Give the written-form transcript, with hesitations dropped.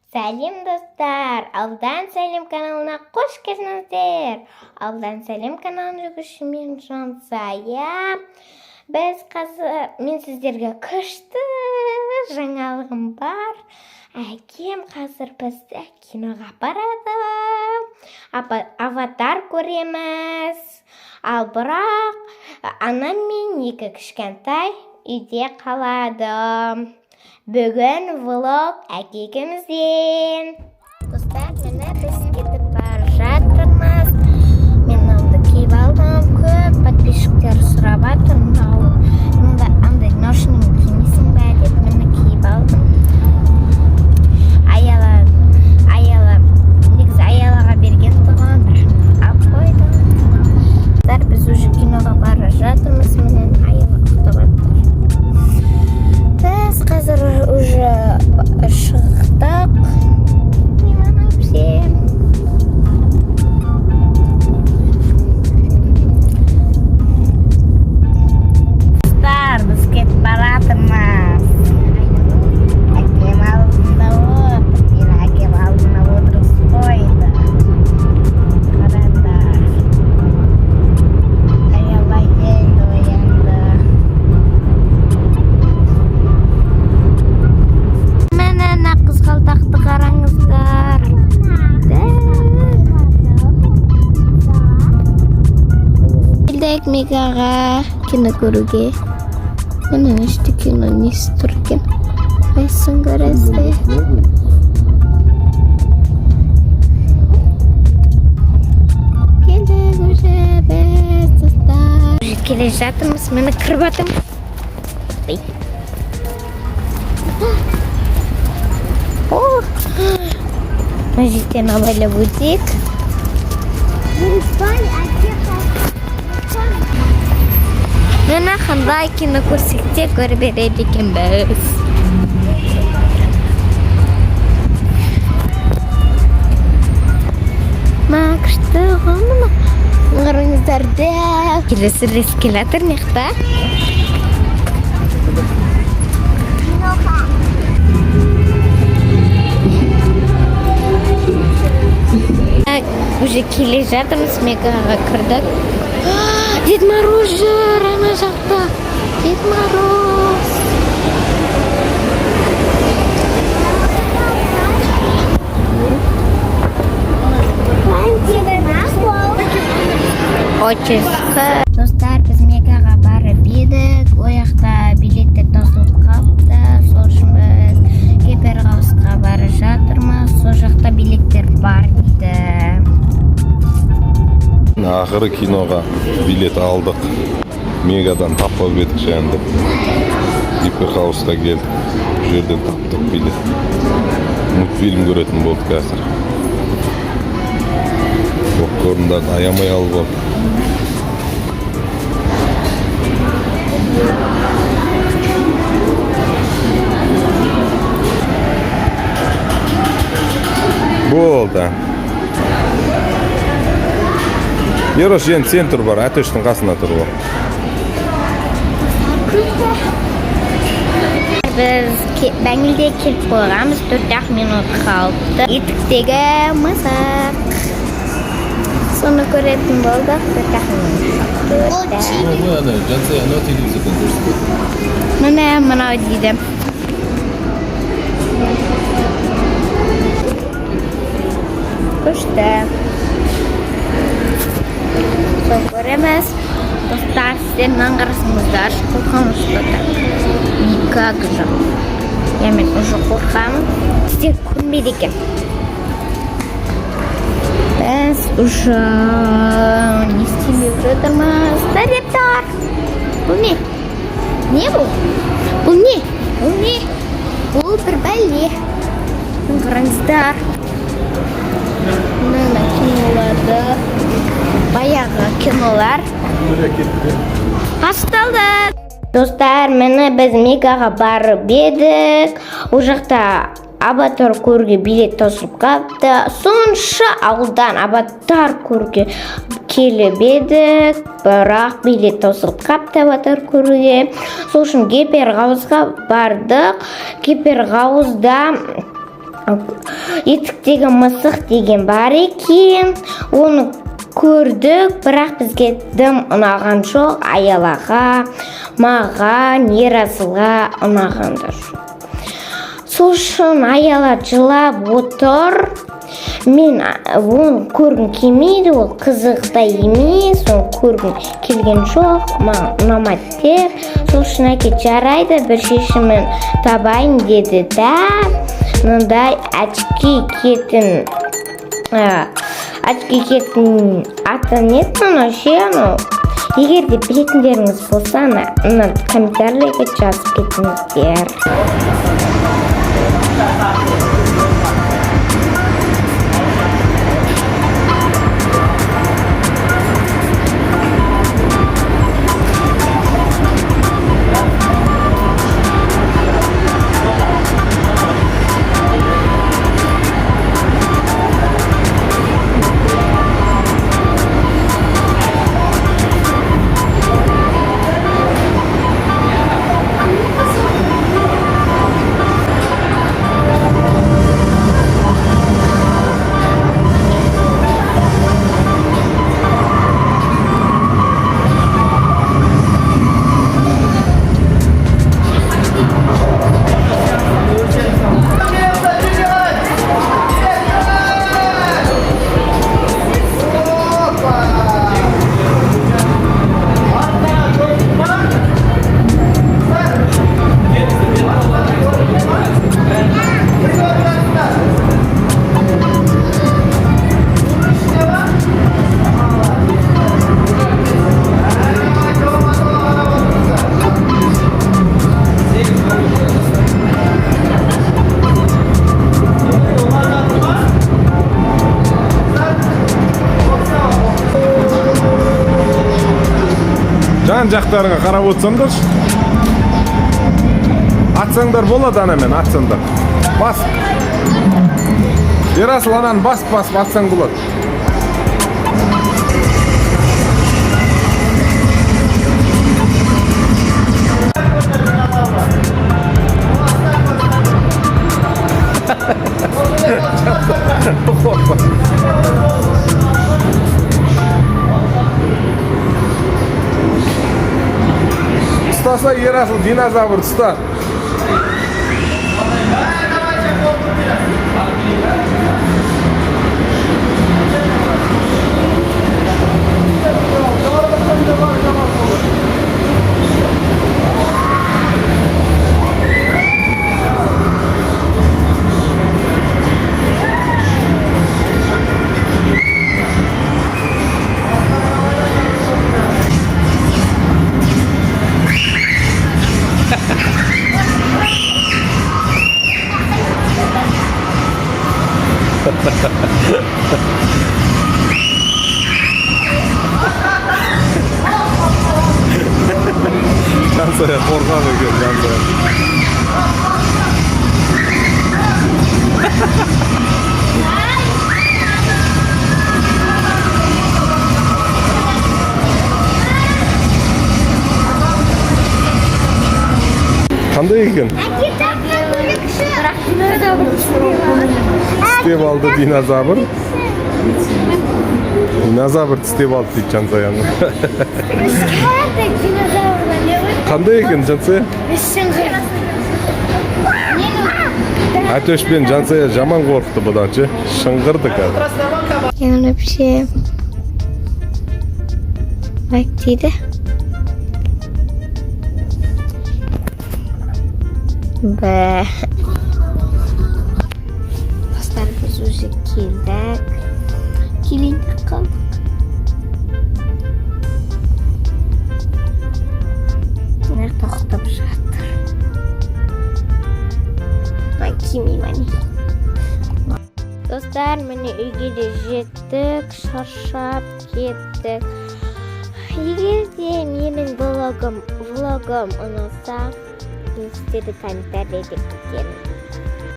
Сәлем, достар! Алдан Сәлем каналына қош келдіңіздер! Алдан Сәлем каналының жүргізушісі мен, Жансая. Біз қазір, мен сіздерге күшті жаңалығым бар. Әкем қазір бізді киноға апарады. Аватар көреміз. Ал бірақ анам мен екі кішкентай үйде қалады. Бүгін влог әке екеумізден. Достар, міне, біз кетіп бара жатырмыз. Мен мынауды киіп алдым. Көп подписчиктер сұрап жатыр, мынау мында андай ношенный кимейсің бе деп. Міне, киіп алдым. Аяла, Аяла, негізі Аялаға берген тұғын, бірақ алып қойдым. Достар, біз уже киноға бара жатырмыз. Міне, Аяла ұйықтап жатыр. Біз қазір уже шықтық. Міне, всем. Достар, біз кетіп бара жатырмыз. Әкем алдында отыр. Мені әкем алдына отырғызып қойды. Қараңдар. Аяла енді оянды. Міне, мына қызғалдақты қараңыздар. Дәу. Келдік Мегаға кино көруге. Міне, іште кино несі тұр екен? Қайсысын көресіздер? Келдік уже біз, достар. Уже келе жатырмыз. Міне, кіріп жатырмыз. Ой. О! Мына жерден абайлап өтейік. Міне, қандай кино көрсек те, көре береді екенбіз. Мә, күшті ғой мына. Қараңыздар, дәу. Келесі рейс келе жатыр мына жақта. Уже келе жатырмыз, Мегаға кірдік. Дед Мороз жүр ана жақта. Дед Мороз. Очень. Достар, біз Мегаға барып едік. Ол жақта билеттер таусылып қалыпты. Сол үшін біз Гиперхаусқа бара жатырмыз. Сол жақта билеттер бар дейді. Ақыры киноға билет алдық. Мегадан таппап едік жаңағыдай. Гиперхаусқа келдік. Бұл жерден таптық билет. Мультфильм көретін болдық қазір. Попкорндарды аямай алып алып. Болды. Ерош, енді сен тұр, бар, әтештің қасына тұр, бар. Біз бәңгілде келіп қойғанбыз, 4-ақ минут қалыпты. Етіктегі мысық. Соны көретін болдық, 4-ақ минут қалыпты. Ана Жансая, анау телевизордан көрсетеді. Міне, мынау дейді. Күшті. Сол көреміз. Достар, сіздер мынаны қарасаңыздар, қорқынышты так. Никак же. Я, мен уже қорқамын. Сіздер көрінбейді екен. Біз уже не істеп жатырмыз? Директор! Бұл не? Не бұл? Бұл не? Бұл не? Бұл бір бәле. Қараңыздар. Мына киноларды, баяғы кинолар басталды. Достар, міне, біз Мегаға барып едік. Ол жақта Аватар көруге билет таусылып қалыпты. Сонша ауылдан Аватар көруге келіп едік, бірақ билет таусылып қалыпты Аватар көруге. Сол үшін Гиперхаусқа бардық. Гиперхаузда Етіктегі мысық деген бар екен. Оны көрдік, бірақ бізге дым ұнаған жоқ. Аялаға, маған, Ерасылға ұнаған да жоқ. Сол үшін Аяла жылап отыр. Мен оны көргім келмейді, ол қызық та емес, оны көргім келген жоқ, маған ұнамады деп. Сол үшін әке жарайды, бір шешімін табайын деді да, мындай очки киетін, очки киетін аты не еді анау ше, анау, егер де білетіндеріңіз болса, ана мына комментарийлерге жазып кетіңіздер. Жан жақтарыңа қарап отырсаңдаршы, атсаңдар болады анамен, атсаңдар. Бас, Ерасыл, ананы басып басып атсаң болады. Қорықпа. Ұстаса, Ерасыл, динозавр ұста. Жансая қорқақ екен, Жансая. Қандай екен? Тістеп алды динозавр. Динозавр тістеп алды дейді Жансаяны. Қандай екен, Жансая? Әтөш пен Жансая жаман қорықты бұдан ше, шыңғырды қазір. Я вообще лайк дейді. Бә. Достар, біз уже келдік. Келейін деп қалдық. Мына тоқтап жатыр. Ай, кимеймін әне. Достар, міне үйге де жеттік, шаршап кеттік. Егер де менің влогым ұнаса, мен сіздерді комментарийде күтемін.